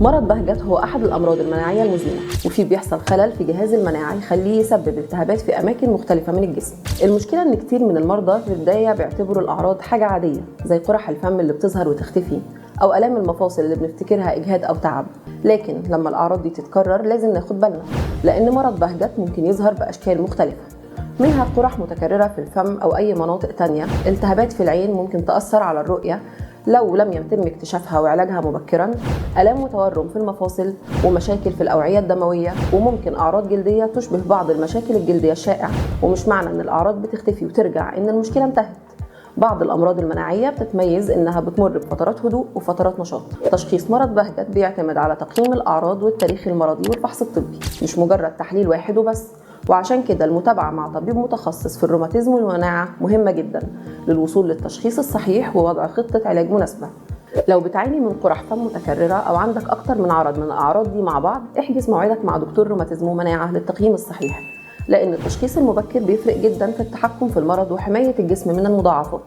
مرض بهجت هو أحد الأمراض المناعية المزمنة، وفيه بيحصل خلل في جهاز المناعة يخليه يسبب التهابات في أماكن مختلفة من الجسم. المشكلة إن كتير من المرضى في البداية بيعتبروا الأعراض حاجة عادية، زي قرح الفم اللي بتظهر وتختفي، أو آلام المفاصل اللي بنفتكرها إجهاد أو تعب. لكن لما الأعراض دي تتكرر لازم ناخد بالنا، لأن مرض بهجت ممكن يظهر بأشكال مختلفة، منها قرح متكررة في الفم أو أي مناطق تانية، التهابات في العين ممكن تأثر على الرؤية لو لم يتم اكتشافها وعلاجها مبكرا، آلام وتورم في المفاصل، ومشاكل في الأوعية الدموية، وممكن أعراض جلدية تشبه بعض المشاكل الجلدية الشائعة. ومش معنى إن الأعراض بتختفي وترجع إن المشكلة انتهت. بعض الأمراض المناعية بتتميز إنها بتمر بفترات هدوء وفترات نشاط. تشخيص مرض بهجت بيعتمد على تقييم الأعراض والتاريخ المرضي والفحص الطبي، مش مجرد تحليل واحد وبس. وعشان كده المتابعة مع طبيب متخصص في الروماتيزم والمناعة مهمة جدا للوصول للتشخيص الصحيح ووضع خطة علاج مناسبة. لو بتعاني من قرح فم متكررة أو عندك أكتر من عرض من الأعراض دي مع بعض، احجز موعدك مع دكتور روماتيزم ومناعة للتقييم الصحيح، لأن التشخيص المبكر بيفرق جدا في التحكم في المرض وحماية الجسم من المضاعفات.